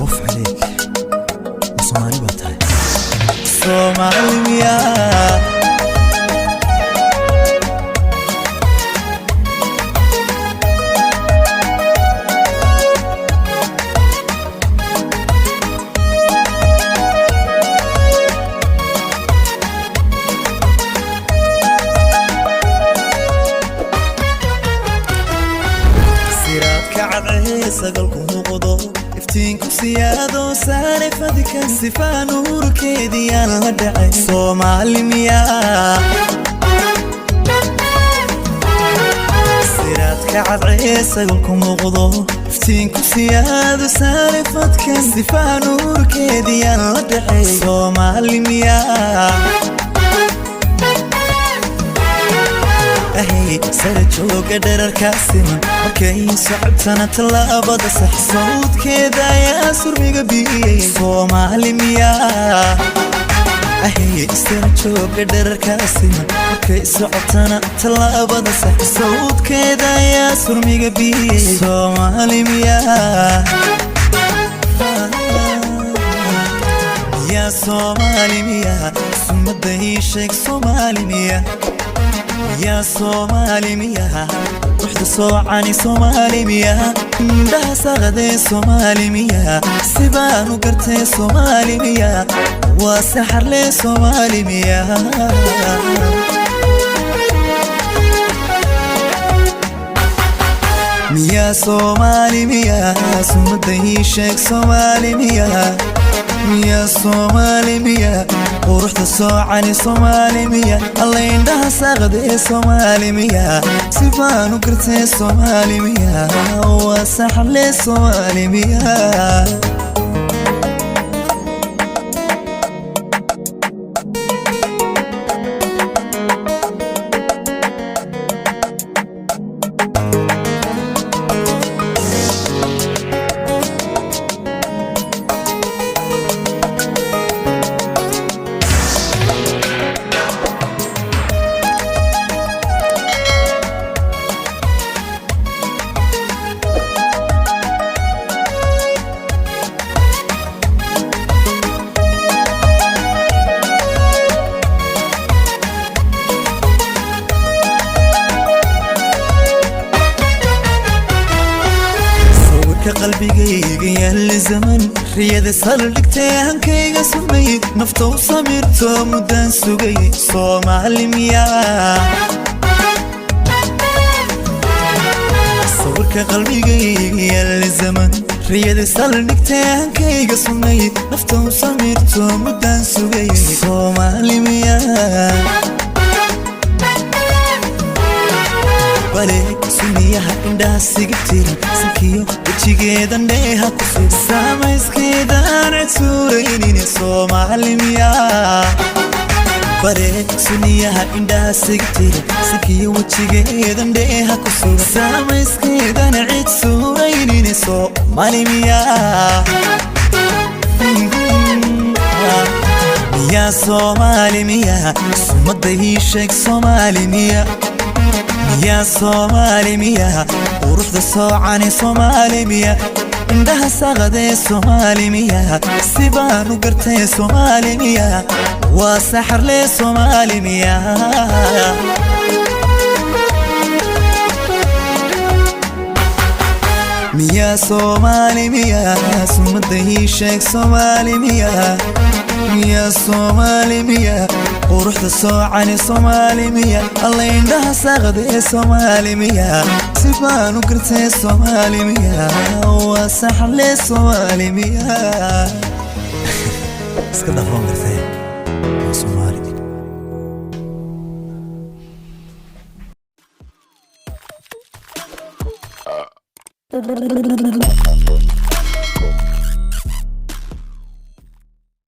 Of caleek, ma Soomaali baa tahay? Soomaali miyaa? Siraadka cadcee sagalku muuqdo, iftiinku siyaado saare fadka, sifaa nuurkeediyaan la dhacay. Soomaali miyaa? Siraadka cadcee sagalku muuqdo, iftiinku siyaado saare fadka, sifaa nuurkeediyaan la dhacay. Soomaali miyaa? Ahay, sara jooga dherarkaa siman, markay socotana tallaabada sax, sawdkeeda ayaa surmiga biyey. Soomaali miyaa? Ahay, sara jooga dherarkaa siman, markay socotana tallaabada sax, sawdkeeda ayaa surmiga biyey. Soomaali miyaa? Miyaa Soomaali miyaa? Sumada ii sheeg, Soomaali miyaa? Yaa Soomaali miyaa? Ruuxda soocani Soomaali miyaa? Indhaha saqadee Soomaali miyaa? Sibaan u gartee Soomaali miyaa? Waa saxarlee Soomaali miyaa? Miyaa Soomaali miyaa? Sumada ii sheeg, Soomaali miyaa? Miyaa Soomaali miyaa? Quruxda soocani Soomaali miya? Alla, indhaha saaqadee Soomaali miya? Sifaan u gartee Soomaali miya? Waa saxle Soomaali miya? Sawirka qalbigayga yaalla zaman, riyada saldhigtay, hankayga sumay, nafta u samirto muddaan sugay. Soomaali miyaa? Sawirka qalbigayga yaalla zaman, riyada saldhigtay, hankayga sumay, nafta u samirto muddaan sugay. Soomaali miyaa? Bale suniyaha indhaha siga tiran, sankiyo wejigeedan dheeha ku sugan, saamayskeedaan cid suuraynin. Soomaali miyaa? Bare suniyaha indhaha siga tiran, sankiyo wejigeedan dheeha ku sugan, saamayskeedan cid suuraynin. Soomaali miyaa? Miyaa Soomaali miyaa? Sumada ii sheeg, Soomaali miyaa? Miyaa Soomaali miyaa? Quruxda soocani Soomaali miya? Indhaha saqadee Soomaali miya? Sibaan u gartee Soomaali miya? Waa saxarlee Soomaali miya? Miyaa Soomaali miyaa? Sumada ii sheeg, Soomaali miyaa? Miyaa Soomaali miyaa? Quruxda soocani Soomaali miya? Alla, indhaha saqadee Soomaali miya? Sibaan u gartee Soomaali miya? Waa saxle Soomaali miya? Iska dhafoon gartee, waa Soomaali.